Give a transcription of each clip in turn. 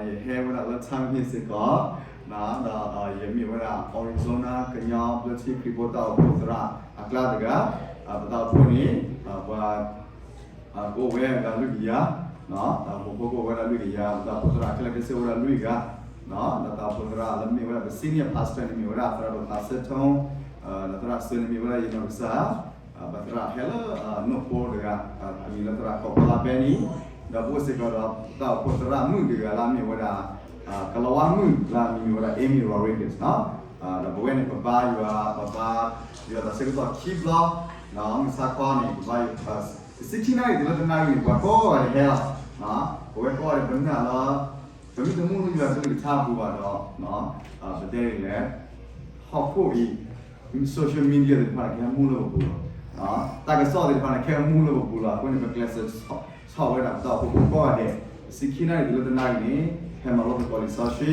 ယဟဲဝဲဒၣ်လၢ Taft Hill စ့ၢ်ကီး, ဒီးယမ့ၢ်ဝဲဒၣ် Arizona ကညီဘျၢထံခရံာ်ဖိတၢ်အိၣ်ဖှိၣ်သရၣ်အကျါတဂၤ, ပတၢ်အိၣ်ဖှိၣ်န့ၣ် ပှၤ ကအိၣ်ဝဲဒၣ်လွံၢ်ကယၤ, တၢ်အိၣ်ဖှိၣ်ဖိကအိၣ်ဝဲဒၣ်လွံၢ်ကယၤ, ပတၢ်အိၣ်ဖှိၣ်သရၣ်ခဲလၢာ်ခဲဆ့အိၣ်ဝဲဒၣ်လွံၢ်ဂၤ, ဒီးတၢ်အိၣ်ဖှိၣ်သရၣ်လၢမ့ၢ်ဝဲဒၣ်ပ senior pastor န့ၣ် မ့ၢ်ဝဲဒၣ်သရၣ်ဒိၣ်သးစဲထိ, ဒီးသရၣ်စၢန့ၣ်မ့ၢ်ဝဲဒၣ်ယနီၢ်ကစၢ် ပသရၣ်ဟဲလၢနိၣ်ဖိတဂၤ, အမံၤလၢသရၣ်ကီးဖီလါဘဲနံ, ဒီးပအိၣ်စ့ၢ်ကီးဒီး တၢ်အိၣ်ဖှိၣ်သရၣ်မုၣ်တဂၤလၢအမ့ၢ်ဝဲဒၣ် ကလၤဝါမုၣ်လၢအမံၤမ့ၢ်ဝဲဒၣ် Amy Rodriguez ဒီးပဝဲန့ၣ် ပဘါယွၤ, ပဘါယွၤတၢ်ဆၢကတီၢ်ခံဘျီ, မုၢ်ဆါခီန့ၣ် ပဘါယွၤ တဆံခံနၣ်ရံၣ်တုၤလၢတနၣ်ရံၣ်န့ၣ် ပှၤကိးဂၤဒဲးဟဲလီၤ, ပဝဲကိးဂၤဒဲးပနာ်လၢ ပမ့ၢ်တမူလၢယွၤကလုၢ်ကထါအပူၤဘၣ်ဒီး ပတဲဒ်လဲၣ်, ဟီၣ်ခိၣ်အံၤ social media သ့ၣ်တဖၣ်န့ၣ် ကဟဲမူလၢပပူၤလီၤ. တၢ်ကစီၣ်သ့ၣ်တဖၣ်န့ၣ် ကဟဲမူလၢပပူၤလီၤ. အဃိန့ၣ် ပကျဲးစၢးဆီၣ်ဝဲဒၣ်ပတၢ်အိၣ်ဖှိၣ်ဖိကိးဂၤဒဲး, တဆံခံနၣ်ရံၣ်တုၤလၢတနၣ်ရံၣ်န့ၣ် ဟဲမၤလိသကိးလံာ်စီဆှံ,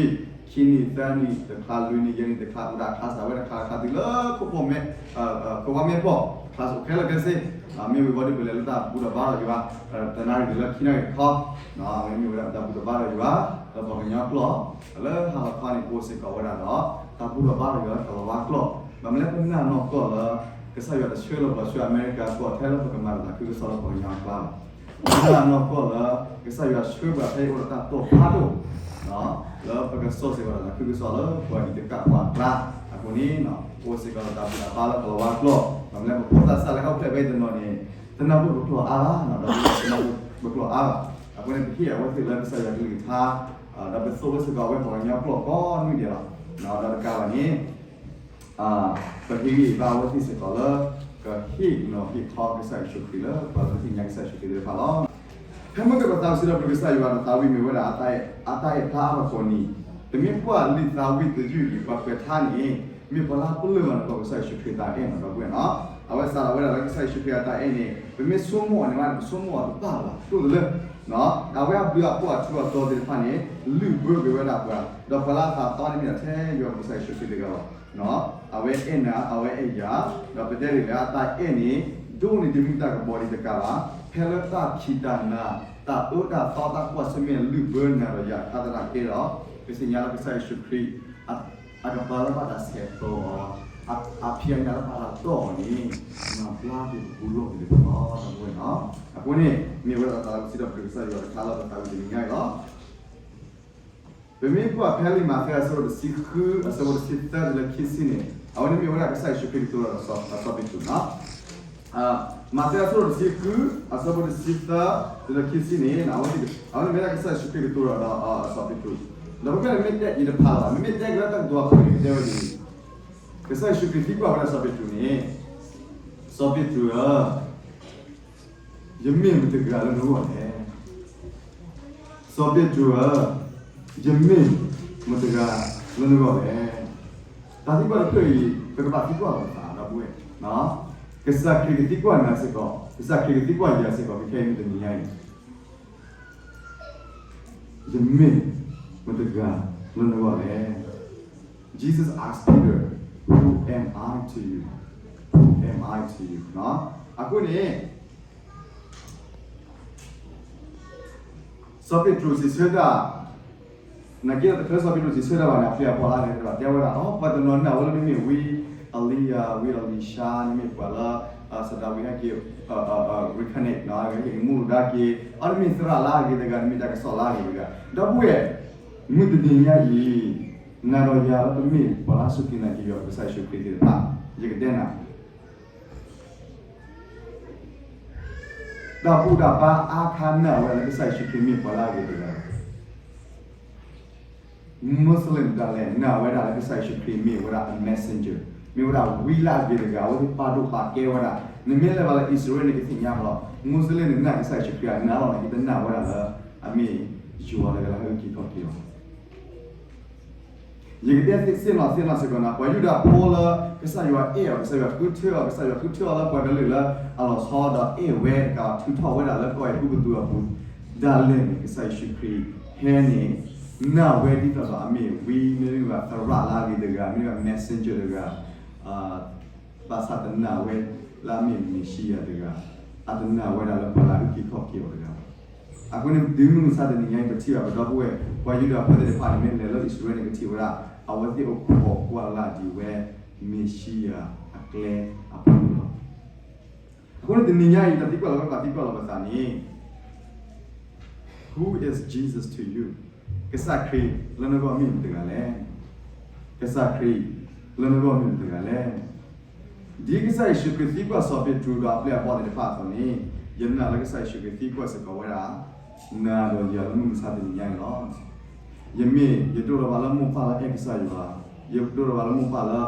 ခံနံၣ် သၢနံၣ်တခါ လွံၢ်နံၣ် ယဲၢ်နံၣ်တခါ အိၣ်ဒၣ် class ဝဲဒၣ် class တခါတုၤလၢခိၣ်ဖိမဲ, ခိၣ်ဝါမဲပီၢ် class အိၣ်ခဲလၢာ်ခဲဆ့, မ့ၢ်ဝံၤဘီဒုး ပလဲၤလၢတၢ်ဘူၣ်ထီၣ်ဘါထီၣ်ယွၤ, တနၣ်ရံၣ်တုၤလၢခံနၣ်ရံၣ်တခီ, မ့ၢ်ဝဲဒၣ်ပတၢ်ဘူၣ်ထီၣ်ဘါထီၣ်ယွၤ လၢပှၤကညီကျိာ်, လၢဟါလီၤခီန့ၣ် ပအိၣ်စ့ၢ်ကီးဝဲဒၣ်ဒီး တၢ်ဘူၣ်ထီၣ်ဘါထီၣ်ယွၤလၢကလၤဝါကျိာ်, ဘၣ်မနုၤလဲၣ် ပနာ်နီၢ်ကီၢ်လၢ ကစၢ်ယွၤတဆှၢလၢပှၤဆှၢအမဲရကၤကျိာ်ထဲလၢပကမၤတၢ်သးခုကစီၣ်လၢပှၤကညီအကျါလီၤ. ပနာ်နီၢ်ကီၢ်လၢ ကစၢ်ယွၤဆှၢပှၤဖဲအံၤအိၣ်ဒီးတၢ်တိာ်ဖးဒိၣ် လၢပကစိာ်စ့ၢ်ကီးတၢ်သးခုကစီၣ်လၢပှၤအံၤတကးပှၤအကျါ, အဃိန့ၣ် ပအိၣ်စ့ၢ်ကီးဒီးတၢ်ဘူၣ်တၢ်ဘါလၢကလၤဝါကျိာ်, ဘၣ်မနုၤလဲၣ် ပဖိသၣ်စၢ်လၢဟီၣ်ခိၣ်ဖျၢၣ်ဖဲအံၤတနီၤန့ၣ် တနၢ်ပၢၢ်ပကျိာ်အါဘၣ်, ဒီးပတနၢ်ပၢၢ်ပကျိာ်အါဘၣ်, အဃိန့ၣ် ပဟ့ၣ်အဝဲသ့ၣ်လၢကစၢ်ယွၤကလုၢ်ကထါ, ဒီးပသိၣ်လိစ့ၢ်ကီးအဝဲပှၤကညီကျိာ်ကိးနွံဒဲးလီၤ, ဒီးတကးဘၣ်န့ၣ် ပဟ့ၣ်ဂံၢ်ဘါအဝဲသ့ၣ်စ့ၢ်ကီးလၢ ကဟ့ၣ်နီၤဟ့ၣ်ခီကစၢ်ယ့ၣ်ၡူးခရံာ်လၢပှၤလၢတသ့ၣ်ညါကစၢ်ယ့ၣ်ၡူးခရံာ်သ့ၣ်တဖၣ်လီၤ. ဖဲမုၢ်ကပသးဝံၤစံးဒီးပျုၤကစၢ်ယွၤဒီးသးဝံၣ်မ့ၢ်ဝဲဒၣ် အတၢ်အဲၣ်ဖျါအါထီၣ်ကိးနံၤ, ပမ့ၢ်ကွၢ်လံာ်သးဝံၣ်တယုၢ်အံၤ ပှၤကွဲးထါန့ၣ် မ့ၢ်ပှၤလၢအပလၢၢ်လီၤနကီၢ်ကစၢ်ယ့ၣ်ၡူးခရံာ်တၢ်အဲၣ်နီၤ ဒီပုၢ်ဝဲၢ်နီၤ, အဝဲစးထီၣ်ဝဲဒၣ်လၢကစၢ်ယ့ၣ်ၡူးခရံာ်အတၢ်အဲၣ်န့ၣ် ပမ့ၢ်ဆိကမိၣ်အီၤန့ၣ် ပဆိကမိၣ်အီၤတဘၣ်ဘၣ် ဒိၣ်တလၢ အဝဲအဘျုးအဖှိၣ်အထူးအတီၤသ့ၣ်တဖၣ်န့ၣ် လုၢ်ဘၢကွံာ်ဝဲဒၣ်ပှၤ, ဒီးပှၤလၢအသးသီန့ၣ်မ့ၢ်ဒၣ်ထဲယွၤပကစၢ်ယ့ၣ်ၡူးခရံာ်တဂၤလီၤ. အဝဲအဲၣ်နၤ အဝဲအဲၣ်ယၤ, ဒီးပတဲဒ်လဲၣ် အတၢ်အဲၣ်န့ၣ် ဒိၣ်န့ၢ်တမ့ၢ်တၢ်ကပီၤဒံးတကးဘၣ်, ဖဲလၢတၢ်ဖံးတၢ်နၤ တၢ်အၢတၢ်သီတၢ်ကွၢ်ဆၢၣ်မဲာ် လုၢ်ဘၢနၤဒီးယၤအခါသနာ်က့ဒီး ပသ့ၣ်ညါလၢကစၢ်ယ့ၣ်ၡူးခရံာ် အကပၤလၢဘၣ်တၢ်ဆဲးကျိးအီၤ, အဖံးအညၣ်လၢဘၣ်တၢ်တီၢ်အီၤန့ၣ် မၤဘျါက့ၤပပူၤလိၣ်က့ၤတဖၣ်လီၤ ဒီပုၢ်ဝဲၢ်နီၤ. အဃိန့ၣ် မ့ၢ်ဝဲဒၣ်သးဝံၣ်စံးဒီးပျုၤကစၢ်ယွၤတခါလၢပသးဝံၣ်တနံၤညါအံၤလီၤ. ပမ့ၢ်ကွၢ်ဖဲလံာ်မးသဲအဆၢဒိၣ်တဆံဃု အဆၢဖိတဆံသၢတုၤလၢခံဆံန့ၣ် အဝဲန့ၣ်မ့ၢ်ဝဲဒၣ်ကစၢ်ယ့ၣ်ၡူးခရံာ်ကတိၤတၢ်ဒီးစီၤပ့းတရူးနီၤ. မးသဲအဆၢဒိၣ်တဆံဃု အဆၢဖိတဆံသၢတုၤလၢခံဆံန့ၣ် အဝဲန့ၣ်မ့ၢ်ဒၣ်ကစၢ်ယ့ၣ်ၡူးခရံာ်ကတိၤတၢ်ဒီးစီၤပ့းတရူး, ဒီးပမ့ၢ်တဲအံၤတဖၣ်လီၤ, မ့မ့ၢ်တဲက့ၤလၢတၢ်ကတိၤအဖုၣ်န့ၣ် ကတဲဝဲဒ်အံၤ, ကစၢ်ယ့ၣ်ၡူးခရံာ်သံကွၢ်ဝဲဒၣ်စီၤပ့းတရူးန့ၣ်, စီၤပ့းတရူးဧၢ ယမ့ၢ်မတဂၤလၢနဂီၢ်လဲၣ်. စီၤပ့းတရူးဧၢ, ယမ့ၢ်မတဂၤလၢနဂီၢ်လဲၣ်. တၢ်သံကွၢ်တဖျၢၣ်အံၤ ပကဘၣ်သံကွၢ်လီၤပသး ဒီပုၢ်ဝဲၢ်, ကစၢ်ခရံာ်ကသံကွၢ်နၤစ့ၢ်ကီး, ကစၢ်ခရံာ်ကသံကွၢ်ယၤစ့ၢ်ကီး ဖဲခဲအံၤမ့ၢ်တနံၤညါအံၤ ယမ့ၢ်မတဂၤလၢနဂီၢ်လဲၣ်. Jesus asked Peter, Who am I to you? Who am I to you? အဃိန့ၣ် စီၤပ့းတရူးစံးဆၢတၢ်, နာ်က့ဒီးတချုးစီၤပ့းတရူးစံးဆၢတၢ်ဘၣ်န့ၣ် အပျဲၢ်အဘီၣ်လၢအဂ့ၤတဂၤ တဲဝဲဒၣ်, အိ ပှၤတနီၤနာ်ဝဲလၢနမ့ၢ်ဝံအလံယၤ, ဝံအလံၡါ, နမ့ၢ်ပှၤလၢ စီၤဒၤဝံးဟဲက့ၤ reincarnate နီၤ, ဟဲက့ၤမူဒါက့ၤ, အိ နမ့ၢ်သရၣ်လၢအဂ့ၤတဂၤ, နမ့ၢ်တၢ်ကစီၣ်လၢအဂ့ၤတဂၤ, ဒီပုၢ်ဝဲၢ် မုၢ်တနံၤညါအံၤ နၤဒီးယၤလၢပမ့ၢ်ပှၤလၢစူၢ်က့ၤနာ်က့ၤယွၤပကစၢ်ယ့ၣ်ၡူးခရံာ်သ့ၣ်တဖၣ်, ယကတဲနၤ တၢ်ဘူၣ်တၢ်ဘါအါခါနာ်ဝဲဒၣ်လၢကစၢ်ယ့ၣ်ၡူးခရံာ်မ့ၢ်ပှၤလၢအဂ့ၤတဂၤ, Muslim ဒၣ်လဲာ်နာ်ဝဲဒၣ်လၢကစၢ်ယ့ၣ်ၡူးခရံာ်မ့ၢ်ဝဲဒၣ်အ messenger, မ့ၢ်ဝဲဒၣ်ဝံလၢအဂ့ၤတဂၤ, အဝဲသ့ၣ်ပာ်ဒိၣ်ပာ်ကဲဝဲဒၣ်, နမ့ၢ်လဲၤဘၣ်လၢအံၣ်စရ့လးန့ၣ် ကသ့ၣ်ညါလီၤ, Muslim န့ၣ်နာ်ကစၢ်ယ့ၣ်ၡူးခရံာ် နာ်လီၤန့ၣ် ကတနာ်ဝဲဒၣ်လၢ အမ့ၢ်ယွၤတဂၤလၢဟဲအုၣ်က့ၤခီၣ်က့ၤအီၤ ယကတဲသ့ၣ်နီၣ်သ့ၣ်နီၣ်စ့ၢ်ကီးနၤ, ပှၤယူဒၤဖိလၢ ကစၢ်ယွၤအဲၣ်အီၤ, ကစၢ်ယွၤဃုထၢအီၤ, ကစၢ်ယွၤဃုထၢအီၤလၢပှၤကလုာ်လၢအလီၤဆီဒီးအဲၣ်ဝဲတကး ထုးထီၣ်ဝဲဒၣ်လၢကီၢ်အဲၤကူပတူးအပူၤ, ဒၣ်လဲာ်န့ၣ် ကစၢ်ယ့ၣ်ၡူးခရံာ်ဟဲန့ၣ် နာ်ဝဲဒ်သိးဒီးအမ့ၢ်ဝံ, မ့တမ့ၢ်ဘၣ်သရၣ်လၢအဂ့ၤတဂၤ, မ့တမ့ၢ်ဘၣ် messenger တဂၤ, ဘၣ်ဆၣ်တနာ်ဝဲလၢအမ့ၢ်မ့ၤၡံယၤတဂၤ, အတနာ်ဝဲဒၣ်လၢပှၤလၢအအုၣ်က့ၤခီၣ်က့ၤအီၤတဂၤဘၣ်. အဃိန့ၣ် တုၤမုၢ်မဆါတနံၤညါအံၤ ပထံၣ်ဘၣ်ပဒီပုၢ်ဝဲၢ် ပှၤယူဒၤဖိသ့ၣ်တဖၣ်န့ၣ် မ့ၢ်လဲၤလၢအံၣ်စရ့လးန့ၣ် ကထံၣ်ဝဲဒၣ် အဝဲသ့ၣ်အိၣ်ခိးကွၢ်လၢ်ဒံးဝဲ မ့ၣ်ၡံအၤအကျဲအဖီခိၣ်လီၤ. အဃိန့ၣ်တနံၤညါအံၤ တၢ်သံကွၢ်လီၤဝဲ ပှၤသံကွၢ်လီၤပသးန့ၣ် Who is Jesus to you? ကစၢ်ခရံာ်လၢနဂီၢ်မ့ၢ်မတဂၤလဲၣ်. ကစၢ်ခရံာ်လၢနဂီၢ်မ့ၢ်မတဂၤလဲၣ်. ဒ်ကစၢ်ယ့ၣ်ၡူးခရံာ်သံကွၢ်စီၤပ့းတရူးဒီးအပျဲၢ်အဘီၣ်သ့ၣ်တဖၣ်အသိးန့ၣ်, ယနာ်လၢကစၢ်ယ့ၣ်ၡူးခရံာ်သံကွၢ်စ့ၢ်ကီးဝဲဒၣ် နၤဒီးယၤလၢမုၢ်မဆါတနံၤညါအံၤလီၤ. ယမ့ၢ်ယဒိၣ်ထီၣ်ဘၣ်လၢမိၢ်ပၢ်လၢအဲၣ်ကစၢ်ယွၤ, ယဒိၣ်ထီၣ်ဘၣ်လၢမိၢ်ပၢ်လၢ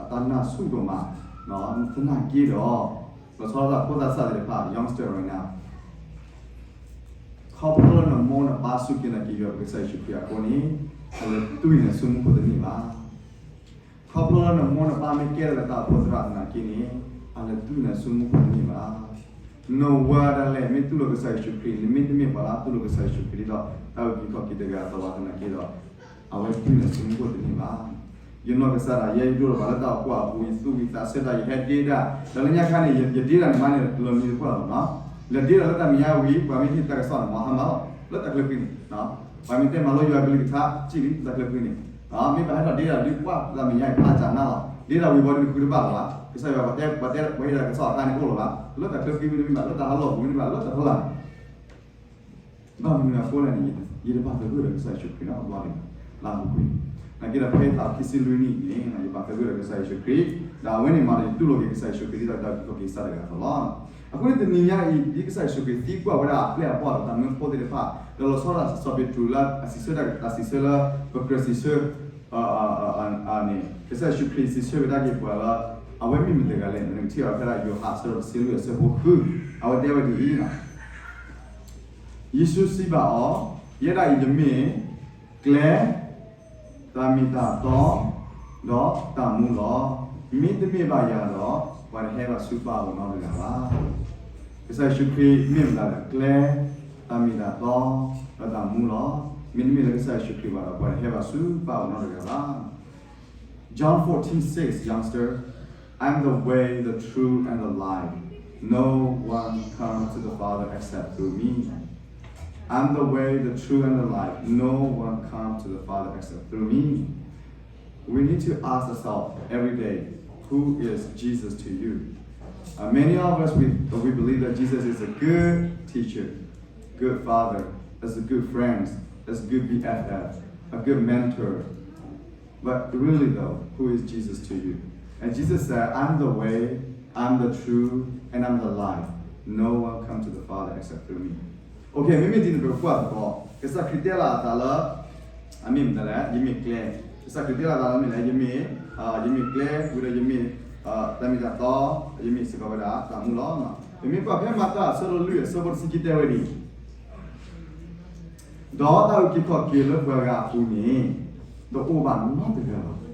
အတၢ်နာ်ဆူၣ်ဒိၣ်မး, သနာ်က့ဒီး လီၤဆီဒၣ်တၢ်ဖိသၣ်သ့ၣ်တဖၣ် youngster right now ခီဖျိလၢနမိၢ်နပၢ်စူၢ်က့ၤနာ်က့ၤယွၤပကစၢ်ယ့ၣ်ၡူးခရံာ်အဃိန့ၣ်, အလဲၤတူၢ်နၤဆူမူခိၣ်တန့ၢ်ဘၣ်. ခီဖျိလၢနမိၢ်နပၢ်မ့ၢ်ကဲထီၣ်လၢတၢ်အိၣ်ဖှိၣ်သရၣ်သနာ်က့န့ၣ်, အလဲၤတူၢ်နၤဆူမူခိၣ်တန့ၢ်ဘၣ်. နဝၤဒၣ်လဲာ်မ့ၢ်တူၢ်လိာ်ကစၢ်ယ့ၣ်ၡူးခရံာ် နမ့ၢ်တမ့ၢ်ပှၤလၢအတူၢ်လိာ်ကစၢ်ယ့ၣ်ၡူးခရံာ်ဒ်သိး တၢ်အုၣ်က့ၤခီၣ်က့ၤတဂၤအသိးဘၣ်သနာ်က့ဒီး အဝဲတူၢ်နၤဆူမူခိၣ်တန့ၢ်ဘၣ်. ယနီၢ်ကစၢ်ဒၣ်ယဲယဒိၣ်ထီၣ်ဘၣ်လၢတၢ်အိၣ်ဖှိၣ်အပူၤ ယသူၣ်ဝံၤသးဆၢတၢ် ယဟဲဒ့တၢ်, ဒီးလၢညါခါန့ၣ် ယဒ့တၢ်န့ၣ်မးန့ၣ် လီၤနံၤတပှၢ်လီၤနီၤ. လဲၤဒ့တၢ်လၢတၢ်မဲာ်ညါဝံၤ ပှၤမ့ၢ်ဟ့ၣ်တၢ်ကစီၣ်န့ၣ် မၤဟါမၢ်လီၤ လၢတၢ်ချၢဃံန့ၣ်, ပှၤမ့ၢ်တဲမၤလိယွၤကလုၢ်ကထါ စံၣ်လံတၢ်ချၢဃံန့ၣ်, မ့ၢ်ဘၣ်ဟဲထီၣ်ဒ့တၢ်ဒုးပှၢ်တၢ်မဲာ်ညါအံၤဖးစၢ်နါလီၤ. ဒ့တၢ်ဝံၤဘီဒုးနဃုတဘၣ်လီၤဘၣ်. ကစၢ်ယွၤပှၤတဲ ပှၤတဲ ပှၤဟ့ၣ်တၢ်ကစီၣ်အခါန့ၣ်အိၣ်လီၤဘၣ်. လၢတၢ်ချၢဃံမ့တမ့ၢ်ဘၣ် လၢတၢ်ဟးလီၢ်ပူၤမ့တမ့ၢ်ဘၣ် လၢတၢ်ဖီလာ်န့ၣ် ဘၣ်မနုၤအဃိလဲၣ်န့ၣ်, ယတဘၣ်သဂၢၢ်ဒီးကစၢ်ယ့ၣ်ၡူးခရံာ်နီတဘျီန့ၣ်, လၢအပူၤကွံာ်, နာ်က့ဒီးဖဲယသးခံဆံလွံၢ်နံၣ်န့ၣ် ယဘၣ်သဂၢၢ်ဒီးကစၢ်ယ့ၣ်ၡူးခရံာ်, ဒီးအဝဲန့ၣ်မးဒီးယတူၢ်လိာ်က့ၤကစၢ်ယ့ၣ်ၡူးခရံာ်ဒ်သိးတၢ်အုၣ်က့ၤခီၣ်က့ၤကစၢ်တဂၤအသိးလီၤ. အဃိန့ၣ်တနံၤညါအံၤ ဒ်ကစၢ်ယ့ၣ်ၡူးခရံာ်သံကွၢ်ဝဲဒၣ်အပျဲၢ်အဘီၣ်ဒီးတၢ်မၢဖိသ့ၣ်တဖၣ် ဒီးလီၤဆီဒၣ်စီၤပ့းတရူးလၢအစံးဆၢတၢ် တၢ်စံးဆၢလၢ ပကြၢးစံးဆၢန့ၣ် ကစၢ်ယ့ၣ်ၡူးခရံာ်စံးဆၢကဒါက့ၤပှၤလၢ အဝဲမ့ၢ်မတဂၤလဲၣ်န့ၣ် နကထံၣ်အီၤဖဲဒၣ်ယိၤဟၣ်အဆၢဒိၣ်တဆံလွံၢ်အဆၢဖိဃု, အဝဲတဲဝဲဒ်အံၤ, ယ့ၣ်ၡူးစံးဘၣ်အီၤ, ယဲဒၣ်အံၤယမ့ၢ်ကျဲ, တၢ်မ့ၢ်တၢ်တီ, ဒီးတၢ်မူလီၤ. မ့တမ့ၢ်ဘၣ်ယၤဒီး ပှၤတဟဲဘၣ်ဆူပၢ်အအိၣ်နီတဂၤဘၣ်. ကစၢ်ယ့ၣ်ၡူးခရံာ်မ့ၢ်မတၤလဲၣ်, ကျဲ, တၢ်မ့ၢ်တၢ်တီ, ဒီးတၢ်မူလီၤ. မ့တမ့ၢ်လၢကစၢ်ယ့ၣ်ၡူးခရံာ်ဘၣ်ဒီး ပှၤတဟဲဘၣ်ဆူပၢ်အအိၣ်နီတဂၤဘၣ်. John fourteen six, youngster, I'm the way, the truth, and the life. No one comes to the Father except through me. I'm the way, the truth, and the life. No one comes to the Father except through me. We need to ask ourselves every day, who is Jesus to you? Uh, many of us, we, we believe that Jesus is a good teacher, good father, is a good friend, is a good B F F, a good mentor. But really though, who is Jesus to you? And Jesus said, I'm the way, I'm the truth, and I'm the life. No one comes to the Father except through me. Okay, မ့မ့ၢ်ဒ်န့ၣ် ပကကွၢ်သကိး ကစၢ်ခရံာ်တဲလီၤအသးလၢ အမ့ၢ်မတၤလဲၣ်, ယမ့ၢ်ကျဲ. ကစၢ်ခရံာ်တဲလီၤအသးလၢမ့ၢ်လဲၣ်, ယမ့ၢ်, ယမ့ၢ်ကျဲ, ဝံၤဒီးယမ့ၢ် တၢ်မ့ၢ်တၢ်တီ, ယမ့ၢ်စ့ၢ်ကီးဝဲဒၣ် တၢ်မူလီၤ. ပမ့ၢ်ကွၢ်ဖဲမၤတၢ်အဆၢဒိၣ်လွံၢ်အဆၢဖိတဆံခံတဲဝဲဒ်အံၤ, ဒီးတၢ်အုၣ်က့ၤခီၣ်က့ၤလၢပှၤဂၤအပူၤန့ၣ် တအိၣ်ဘၣ်နီတဂၤဘၣ်.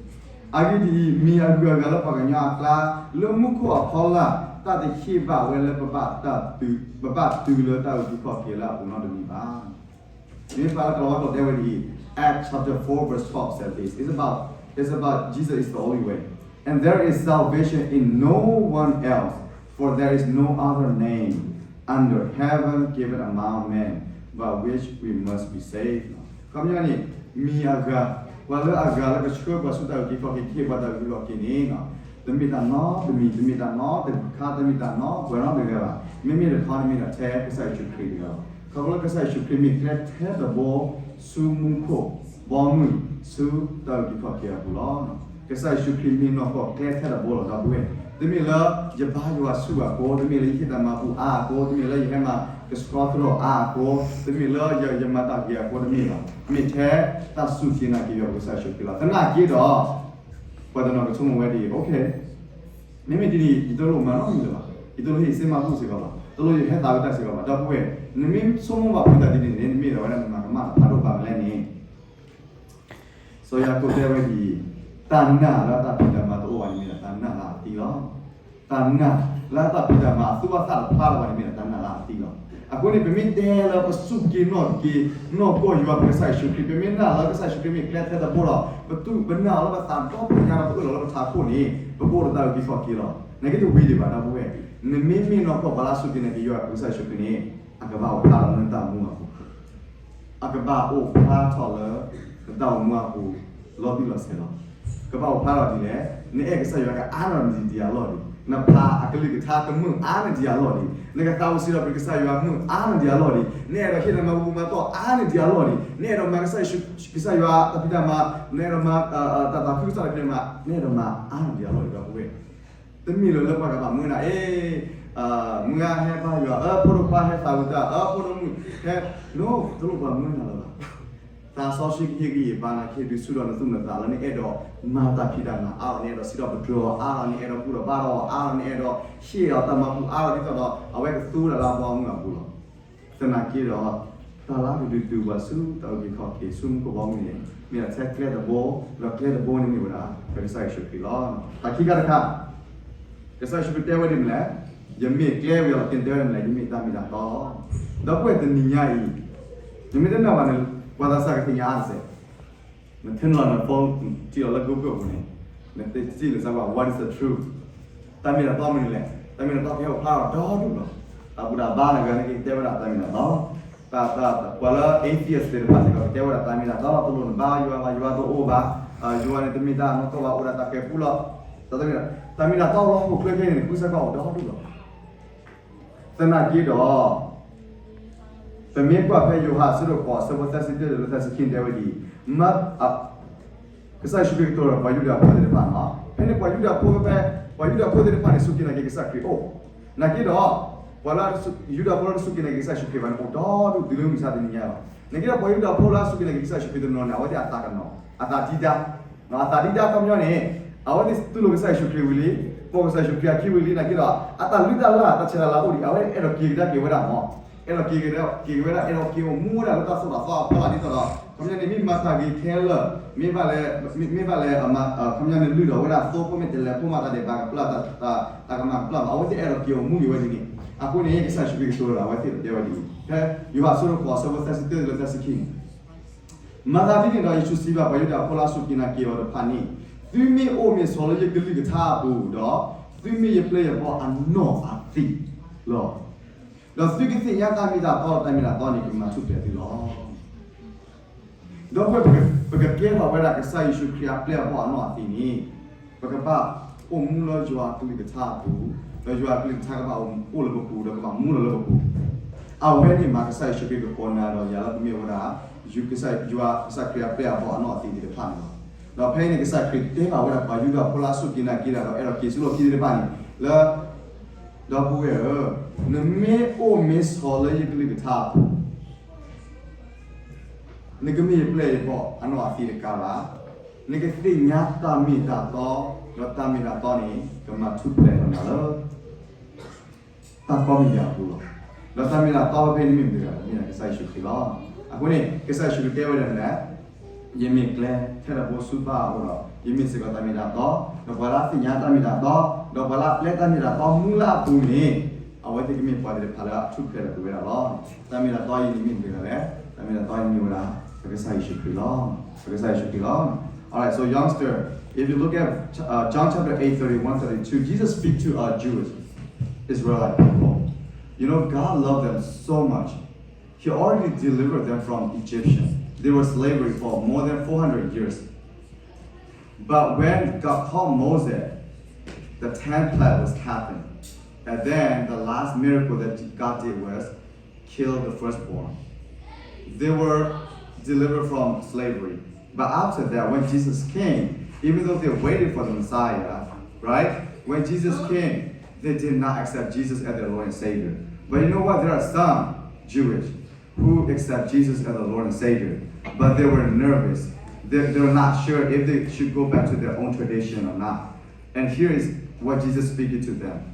အဂ့ၢ်ဒ်အံၤ, မံၤအဂုၤအဂၤလၢပှၤကညီအကျါ လၢမူခိၣ်အဖီလာ် တၢ်တဟ့ၣ်ဘၣ်ဝဲလၢပဘၣ်, ပဘၣ်တုၤလၢတၢ်အုၣ်က့ၤခီၣ်က့ၤလၢအပူၤနီတမံၤဘၣ်. မ့ၢ်ပာ်လၢကလီၤဝါကျိာ်တဲဝဲဒ်အံၤ, Acts chapter four verse twelve said this, it's about, it's about Jesus is the only way. And there is salvation in no one else, for there is no other name under heaven given among men by which we must be saved. ခီပညီန့ၣ်, မံၤအဂၤ, ပှၤလၢအဂၤလၢကဆှၢပှၤဆူတၢ်အုၣ်က့ၤခီၣ်က့ၤ ကဟ့ၣ်ပှၤတၢ်အုၣ်က့ၤခီၣ်က့ၤန့ၣ်, တမ့ၢ်တၢ်နီတမံၤ, တမ့ၢ်တၢ်နီတခါ, တမ့ၢ်တၢ်နီပှၤနီတဂၤဘၣ်. မ့မ့ၢ်တခီန့ၣ်မ့ၢ်ဒၣ်ထဲကစၢ်ယ့ၣ်ၡူးခရံာ်တဂၤလီၤ. ခီဖျိလၢကစၢ်ယ့ၣ်ၡူးခရံာ်မ့ၢ်ကျဲထဲတဘိ ဆူမူခိၣ်ဘီမုၢ် ဆူတၢ်အုၣ်က့ၤခီၣ်က့ၤအပူၤလီၤ. ကစၢ်ယ့ၣ်ၡူးခရံာ်မ့ၢ်နီၢ်ကီၢ်ကျဲထဲတဘိလီၤ ဒီပုၢ်ဝဲၢ်. တမ့ၢ်လၢယဘါယွၤဆူၣ်အဃိ, တမ့ၢ်လၢယဟ့ၣ်တၢ်မၤဘူၣ်အါအဃိ, တမ့ၢ်လၢယဟဲမၤကဆှီသရိာ်အါအဃိ, တမ့ၢ်လၢယ, ယမၤတၢ်ဂ့ၤအဃိတမ့ၢ်ဘၣ်. မ့ၢ်ထဲတၢ်စူၢ်က့ၤနာ်က့ၤယွၤပကစၢ်ယ့ၣ်ၡူးခရံာ်လီၤ. သနာ်က့ဒီး ပှၤတနီၤကဆိကမိၣ်ဝဲဒ်အံၤ, okay, မ့မ့ၢ်ဒ်န့ၣ် ယတလိၣ်မၤနီတမံၤလၢၤဘၣ်, ယတလိၣ်ဟ့ၣ်ယစ့မၤဘူၣ်စ့ၢ်ကီးဘၣ်, တလိၣ်ယဟဲသးဝံၣ်တၢ်စ့ၢ်ကီးဘၣ်. ဒီပုၢ်ဝဲၢ်, နမ့ၢ်ဆိကမိၣ်ဘၣ်ဖုးတၢ်ဒ်န့ၣ်န့ၣ် နမ့ၢ်ဒၣ်ဝဲဒၣ်နမၤကမၣ်တဖးဒိၣ်ဘၣ်မလဲၣ်န့ၣ် စီၤယၤကိာ်တဲဝဲဒ်အံၤ, တၢ်နာ်လၢတၢ်ဖံးတၢ်မၤတအိၣ်ဘၣ်န့ၣ်မ့ၢ်ဒၣ်တၢ်နာ်လၢအသံလီၤ. တၢ်နာ်လၢတၢ်ဖံးတၢ်မၤအသူၣ်ဘၣ်သးတဖျါလၢၤဘၣ်န့ၣ်မ့ၢ်ဒၣ်တၢ်နာ်လၢအသံလီၤ. အဃိန့ၣ် ပမ့ၢ်တဲလၢပစူၢ်က့ၤနာ်က့ၤ နီၢ်ကီၢ်ယွၤပကစၢ်ယ့ၣ်ၡူးခရံာ်, ပမ့ၢ်နာ်လၢကစၢ်ယ့ၣ်ၡူးခရံာ်မ့ၢ်ကျဲထဲတဘိဒီး ပတူၢ်ပနာ်အီၤလၢပသးဒီဖျၢၣ်ညါဒီး ပအၢၣ်လီၤလၢပထးခိၣ်န့ၣ် ပကအိၣ်ဒီးတၢ်အုၣ်က့ၤခီၣ်က့ၤလီၤ. နာ်က့တဝံၤဒံးဘၣ် ဒီပုၢ်ဝဲၢ်, နမ့မ့ၢ်နီၢ်ကီၢ်ပှၤလၢအစူၢ်က့ၤနာ်က့ၤယွၤပကစၢ်ယ့ၣ်ၡူးခရံာ်န့ၣ် အကဘၣ်အိၣ်ဖျါထီၣ်လၢနတၢ်အိၣ်မူအပူၤ, အကဘၣ်အိၣ်ဖျါထီၣ်လၢ နတၢ်အိၣ်မူအပူၤ လီၤတံၢ်လီၤဆဲးလီၤ. ကဘၣ်အိၣ်ဖျါထီၣ်ဒ်လဲၣ်, နအဲၣ်ကစၢ်ယွၤကအါထီၣ်နဒံးအလီၢ်ဒံး, နဖးအကလုၢ်ကထါကမုာ်အါနဒံးအလီၢ်ဒံး, နကသးဝံၣ်စံးထီၣ်ပတြၢၤကစၢ်ယွၤမုာ်အါနဒံးအလီၢ်ဒံး, နအဲၣ်ဒိးဟ့ၣ်လၤမၤဘူၣ်မၤတီၢ်အါနဒံးအလီၢ်ဒံး, နအဲၣ်ဒိးမၤကစၢ်ယ့ၣ်ၡူး, ကစၢ်ယွၤတၢ်ဖံးတၢ်မၤ, နအဲၣ်ဒိးမၤ တၢ်သးခုကစီၣ်တၢ်ဖံးတၢ်မၤ, နအဲၣ်ဒိးမၤအါနဒံးအလီၢ်ဒံး ဒီပုၢ်ဝဲၢ်. တမ့ၢ်လၢလၢပှၤကဘၣ်မၢနၤ, အ့, မုၢ်ဂၤဟဲဘါယွၤ, အၢ ဖိဒိၣ်ခွါဟဲသးဝံၣ်တၢ်, အၢ ဖိဒိၣ်မုၣ်ဟဲ, နတလိၣ်ပှၤမၢနၤလၢၤဘၣ်. သးစီဆှံကဟ့ၣ်ဂံၢ်ဟ့ၣ်ဘါနၤ ကဟ့ၣ်ဒုးဆူၣ်ထီၣ်နသူၣ်နသးလၢနအဲၣ်ဒိးမၤတၢ်ဖံးတၢ်မၤအါထီၣ်, နအဲၣ်ဒိးစံးထီၣ်ပတြၢၤအီၤအါထီၣ်, နအဲၣ်ဒိးဘူၣ်ထီၣ်ဘါထီၣ်အီၤအါထီၣ်, နအဲၣ်ဒိးဟ့ၣ်အီၤတၢ်မၤဘူၣ်အါထီၣ် ဒ်သိးဒီး အဝဲကသူဝဲဒၣ်လၢအဘီအမုၢ်အပူၤလီၤ. သနာ်က့ဒီး တၢ်လၢကဒုးဒုးပှၤဆူတၢ်အုၣ်က့ၤခီၣ်က့ၤ ဆူမူခိၣ်ဘီမုၢ်န့ၣ် မ့ၢ်ထဲကျဲတဘိ, ဒီးကျဲတဘိန့ၣ်မ့ၢ်ဝဲဒၣ် ပကစၢ်ယ့ၣ်ၡူးခရံာ်လီၤ. တၢ်ခံခါတခါ, ကစၢ်ယ့ၣ်ၡူးခရံာ်တဲဝဲဒ်မနုၤလဲၣ်, ယမ့ၢ်ကျဲဝံၤအလီၢ်ခံ တဲဝဲဒ်မနုၤလဲၣ်, ယမ့ၢ်တၢ်မ့ၢ်တၢ်တီ. ဒီပုၢ်ဝဲၢ်တနံၤညါအံၤ, နမ့ၢ်တနာ်ဘၣ်န့ၣ် ပှၤသးစၢ်ကသ့ၣ်ညါအါတစဲး နထၢနုာ်လီၤန phone ထံၣ်လီၤလၢ Google ပူၤန့ၣ်, နစံးလၢစၢ်ကွၢ် what is the truth, တၢ်မ့ၢ်တၢ်တီမနုၤလဲၣ်, တၢ်မ့ၢ်တၢ်တီကဟဲအိၣ်ဖျါထီၣ်ဒီဒူၣ်လီၤ. တၢ်ဘူၣ်တၢ်ဘါန့ၣ် ဂၤန့ၣ်ကတဲဝဲဒၣ်တၢ်မ့ၢ်တၢ်တီ, ပှၤလၢ atheist သ့ၣ်တဖၣ်စ့ၢ်ကီး ကတဲဝဲဒၣ်တၢ်မ့ၢ်တၢ်တီလီၤ. တလိၣ်နဘါယွၤဘၣ်, ယွၤတအိၣ်ဘၣ်, ယွၤန့ၣ်တမ့ၢ်တၢ်နီၢ်ကီၢ်ဘၣ်, အိၣ်ဒၣ်တၢ်ဃဲၤပူလီၤ. တၢ်မ့ၢ်တၢ်တီလၢဟီၣ်ခိၣ်ချၢခဲအံၤန့ၣ် ဃုစၢ်ကွၢ်အိၣ်ဒီဒူၣ်လီၤ. သနာ်က့ဒီး ပမ့ၢ်ကွၢ်ဖဲယိၤဟၣ်အဆၢဒိၣ်ဃိး အဆၢဖိသၢဆံတၢ ဒီးသၢဆံခံန့ၣ် တဲဝဲဒ်အံၤ, ကစၢ်ယ့ၣ်ၡူးခရံာ်ကတိၤဒီးပှၤယူဒၤဖိသ့ၣ်တဖၣ်န့ၣ်လီၤ. ဖဲန့ၣ်ပှၤယူဒၤဖိဖဲ, ပှၤယူဒၤဖိသ့ၣ်တဖၣ်န့ၣ် စူၢ်က့ၤနာ်က့ၤကစၢ်ခရံာ်အိၣ်, နာ်က့ဒီး ပှၤလၢ ယူဒၤဖိလၢတစူၢ်က့ၤနာ်က့ၤကစၢ်ယ့ၣ်ၡူးခရံာ်ဘၣ်န့ၣ် အိၣ်ဒီဒူၣ်တုၤလၢမုၢ်မဆါတနံၤညါလီၤ. နာ်က့ဒီးပှၤယူဒၤဖိလၢအစူၢ်က့ၤနာ်က့ၤကစၢ်ယ့ၣ်ၡူးခရံာ်တနီၤန့ၣ် အဝဲသ့ၣ်အသးကနီၤ, အသးဒံးဒါ အသးဒံးဒါအခီပညီန့ၣ်, အဝဲသ့ၣ်တူၢ်လိာ်ကစၢ်ယ့ၣ်ၡူးခရံာ်ဝံၤလံ, ပိာ်ကစၢ်ယ့ၣ်ၡူးခရံာ်အခံဝံၤလံ, နာ်က့ဒီး အတၢ်လုၢ်တၢ်လၢ် တၢ်ဆဲးတၢ်လၤအိၣ်ဒံး အဝဲအဲၣ်ဒိးက့ၤကဒါက့ၤဝဲဒၣ်မး, အဲၣ်ဒိးက့ၤကဒါက့ၤဝဲဒၣ်, အဲၣ်ဒိးက့ၤအိၣ်မူဝဲဒၣ်လၢတၢ်သိၣ်တၢ်သီအဖီလာ်ဒ်သိးဒီး ခီပညီန့ၣ် မ့ၢ်မၤတၢ်ဂ့ၤခဲလၢာ်, မ့ၢ်ဘၣ်လဲၣ်, မ့ၢ်ဘၣ်လဲၣ်, ခီပညီန့ၣ်လုၢ်ဒီးဝဲဒၣ်သိဖိ မ့ၢ်တလဲၤဖိမၤတၢ်ဒဲးဘးကပျၢ်, တၢ်ကမၣ်ကပျၢ်ဘၣ်, အဝဲသ့ၣ်အဲၣ်ဒိးက့ၤအိၣ်မူက့ၤဝဲဒ်န့ၣ်, အဃိန့ၣ် ကစၢ်ယ့ၣ်ၡူးခရံာ်ကတိၤဒီးအဝဲသ့ၣ်တဲဝဲဒ်အံၤ, ဖဲယိၤဟၣ်အဆၢဒိၣ်ဃိး အဆၢဖိသၢဆံတၢ ဒီးသၢဆံခံန့ၣ် မၤသးဒ်န့ၣ်ဒီး ယ့ၣ်ၡူးစံးဘၣ်ပှၤယူဒၤဖိလၢအစူၢ်က့ၤနာ်က့ၤအီၤတဖၣ်န့ၣ်, သုမ့ၢ်အိၣ်မ့ၢ်ဆိးလၢယကလုၢ်ကထါအပူၤဒီး, သုမ့ၢ်ယပျဲၢ်ယဘီၣ်အနီၢ်အသံးလီၤ. ဒီးသုကသ့ၣ်ညါတၢ်မ့ၢ်တၢ်တီ, တၢ်မ့ၢ်တၢ်တီန့ၣ် ကမၤထူၣ်ဖျဲးသုလီၤ. ဒီပုၢ်ဝဲၢ်, ပကကဲထီၣ်ဝဲဒၣ်ကစၢ်ယ့ၣ်ၡူးခရံာ်အပျဲၢ်အဘီၣ်အနီၢ်အသံးန့ၣ်, ပကဘၣ်အိၣ်မူလၢယွၤအကလုၢ်ကထါအပူၤ, ဒီးယွၤအကလုၢ်ကထါကဘၣ်အိၣ်လၢပပူၤ ဒီးကဘၣ်မူလီၤလၢပပူၤ, အဝဲန့ၣ်မး ကစၢ်ယ့ၣ်ၡူးခရံာ်ကကိးနၤဒီးယၤလၢပမ့ၢ်ဝဲဒၣ် ကစၢ်ယ့ၣ်ၡူးခရံာ်အပျဲၢ်အဘီၣ်အနီၢ်အသံးသ့ၣ်တဖၣ်န့ၣ်လီၤ. ဒီးဖဲအံၤန့ၣ် ကစၢ်ခရံာ်တဲဘၣ်ဝဲဒၣ်ပှၤယူဒၤဖိလၢအစူၢ်က့ၤနာ်က့ၤတၢ်ဒီး အဲၣ်ဒိးက့ၤဆူလီၢ်ခံသ့ၣ်တဖၣ်န့ၣ်လၢ ဒီပုၢ်ဝဲၢ်ဧၢ, နမ့ၢ်အိၣ်မ့ၢ်ဆိးလၢယကလုၢ်ကထါအပူၤ, နကမ့ၢ်ယပျဲၢ်ယဘီၣ်အနီၢ်အသံးတကးဘၣ်, နကသ့ၣ်ညါတၢ်မ့ၢ်တၢ်တီ, ဒီးတၢ်မ့ၢ်တၢ်တီန့ၣ် ကမၤထူၣ်ဖျဲးထီၣ်နၤလၢ တၢ်ကိးမံၤဒဲးအပူၤလီၤ. ဒီးတၢ်မ့ၢ်တၢ်တီဖဲန့ၣ်မ့ၢ်မတၤတဂၤလဲၣ်, မ့ၢ်ဒၣ်ကစၢ်ယ့ၣ်ၡူးခရံာ်လီၤ. အဃိန့ၣ် ကစၢ်ယ့ၣ်ၡူးခရံာ်တဲဝဲဒၣ်မနုၤလဲၣ်, ယမ့ၢ်ကျဲထဲတဘိဆူဘါအအိၣ်ဒီး ယမ့ၢ်စ့ၢ်ကီးတၢ်မ့ၢ်တၢ်တီ, ဒီးပှၤလၢအသ့ၣ်ညါတၢ်မ့ၢ်တၢ်တီ, ဒီးပှၤလၢအပျဲတၢ်မ့ၢ်တၢ်တီမူလၢအပူၤန့ၣ်, အဝဲသ့ၣ်ကမ့ၢ်ပှၤသ့ၣ်တဖၣ်လၢအထူၣ်ဖျဲးထီၣ်က့ၤဝဲဒၣ်လီၤ. တၢ်မ့ၢ်တၢ်တီအံၤန့ၣ်မ့ၢ်မတၤတဂၤလဲၣ်, တၢ်မ့ၢ်တၢ်တီအံၤမ့ၢ်ဝဲဒၣ် ပကစၢ်ယ့ၣ်ၡူးခရံာ်လီၤ. ပကစၢ်ယ့ၣ်ၡူးခရံာ်လီၤ. Alright, so youngster, if you look at uh, John chapter eight, thirty-one, thirty-two, Jesus speak to a Jewish Israelite people. You know, God loved them so much. He already delivered them from Egyptian. They were slavery for more than four hundred years. But when God called Moses, the tenth plague was happened. And then the last miracle that God did was kill the firstborn. They were delivered from slavery. But after that, when Jesus came, even though they waited for the Messiah, right? When Jesus came, they did not accept Jesus as their Lord and Savior. But you know what? There are some Jewish who accept Jesus as the Lord and Savior, but they were nervous. They, they were not sure if they should go back to their own tradition or not. And here is what Jesus speaking to them.